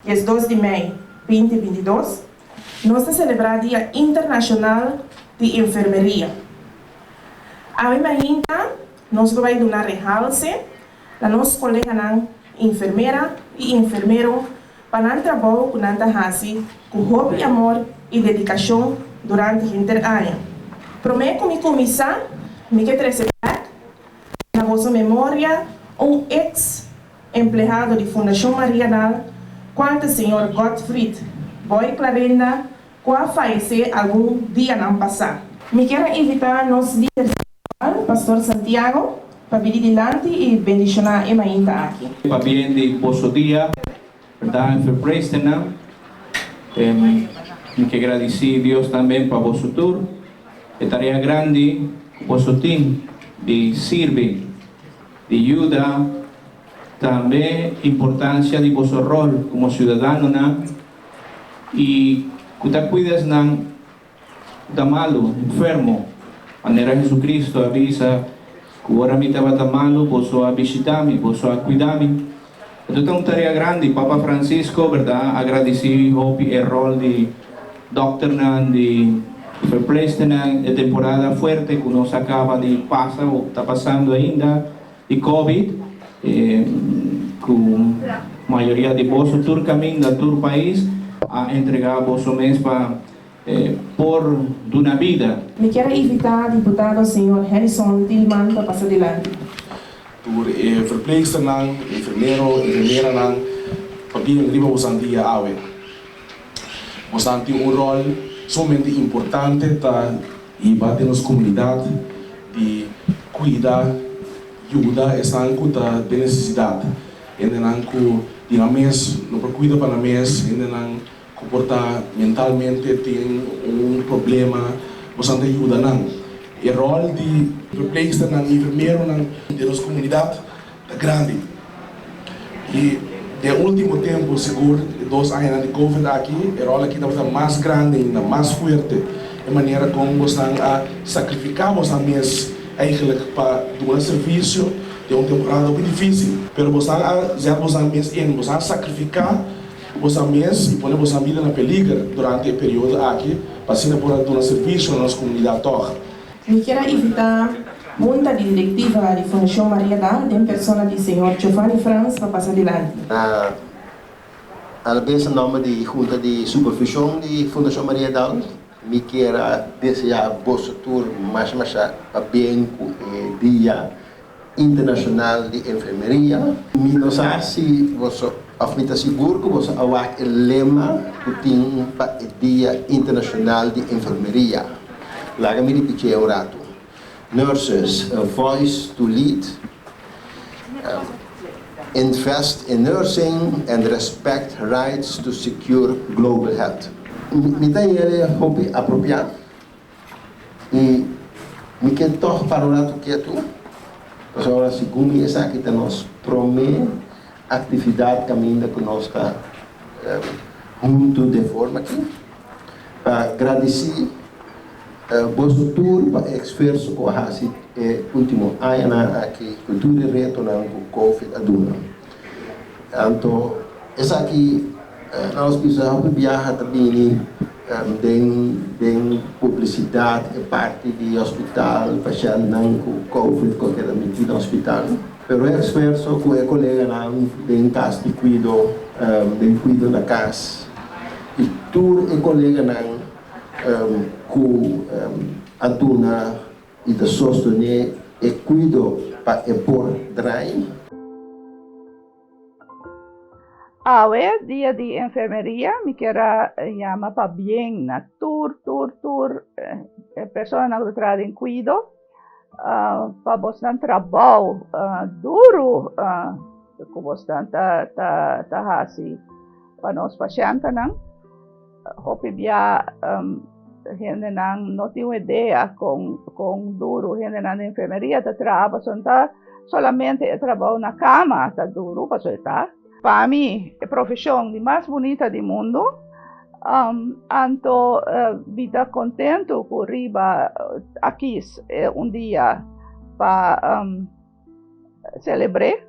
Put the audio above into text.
12 di mei 2022, nos ta selebrá Dia Internashonal di Enfermeria. Awe mainta nos lo bai duna rehalse na nos koleganan enfermera i enfermero pa nan trabou ku nan ta hasi ku hopi amor i dedikashon durante henter aña. Promé ku mi kuminsá, mi ke trese bèk na boso memoria un eks Empleado di Fundashon Mariadal, cual ta señor Godfried Boy Clarinda cu a fayece algun dianan pasa. Mi kier a invita nos lider spiritual, Pastor Santiago, pa bini dilanti y bendiciona e mainta aki. Pabien di boso dia, berdad en verpleegsternan. Mi ke gradisi Dios tambe pa boso tur. E tarea grandi ku boso tin di sirbi. Di yuda tambe importancia di boso rol como ciudadanonan y cu ta cuida esnan cu ta malu, enfermo, manera Jesucristo a bisa cu ora mi tabata malu boso a bishita mi, boso a cuida mi. Eto ta un tarea grandi. Papa Francisco, berdad, a gradici hopi e rol di dokternan, di verpleegsternan e temporada fuerte cu nos a caba di pasa o ta pasando ainda di covid, cu mayoria di boso tur caminda, tur pais a entrega boso mes pa por duna bida. Mi kier a invita diputado señor Harrison Thielman pa pasa dilanti. Tur e verpleegsternan, enfermero, enfermeranan pabien riba bosan dia awe. Bosan tin un ròl sumamente importante ta hiba den nos komunidat di kuida, yuda esnan ku ta den nesesidat, hendenan ku di nan mes no por kuida pa nan mes, hendenan Ku por ta mentalmente tin un problema, bosan ta yuda nan. E ròl di verpleegsternan i enfermeronan den nos komunidat ta grandi. I den último tempu, sigur e dos añanan di covid aki, e ròl aki tabata mas grandi ainda, mas fuerte. E manera kon bosnan a sakrifiká bosnan mes eigenlijk pa duna servisio den un temporada hopi difísil. Pero bosnan a zet bosnan mes in, bosnan a sakrifiká. Boso mes i pone boso bida na peliger durante e periodo aki pa asina por a duna servisio na nos komunidat tòg. Mi kier a invitá Hunta di Direktiva di Fundashon Maria Daal den persona di señor Giovanni Frans pa pasa dilanti. Na alabes na nòmber di Hunta di Supervishon di Fundashon Maria Daal mi kier a deseá boso tur masha masha pabien ku e dia Internacional di Enfermeria. Mi no sa si boso, of mi ta sigur ku boso a wak e lema ku tin pa e Dia Internacional di Enfermeria. Laga mi ripitié un ratu. Nurses, a voice to lead. Invest in nursing and respect rights to secure global health. Mi ta yere hopi apropiá. I mi ke tòg para un ratu ketu, pasobra segun mi esaki ta nos promé aktividat kaminda ku nos ta huntu den forma aki, pa gradisí boso tur pa e esfuerso ku a hasi e último añanan aki ku tur e retonan ku Covid a duna. Anto esaki nos bisa hopi biaha ta bini den den publisidat e parti di hospital, pashèntnan ku covid ku a keda miti na hospital. Pero e esfuerso ku e koleganan den kas di kuido, den kuido na kas i tur e koleganan ku a duna i ta sostené e kuido pa e por drai. Awe, dia di enfermeria, mi kier a yama pabien na tur, tur, tur e personanan ku ta traha den kuido pa bosnan trabou duru ku bosnan ta ta hasi pa nos pashentenan. Hopi bia hendenan no tin un idea kon kon duru hendenan den enfermeria ta traha pasobra no ta solamente e trabou na kama ta duru pasobra e ta. Pa mi e profeshon di mas bunita di mundu anto mi ta kontentu ku riba a kis un dia pa selebr'é.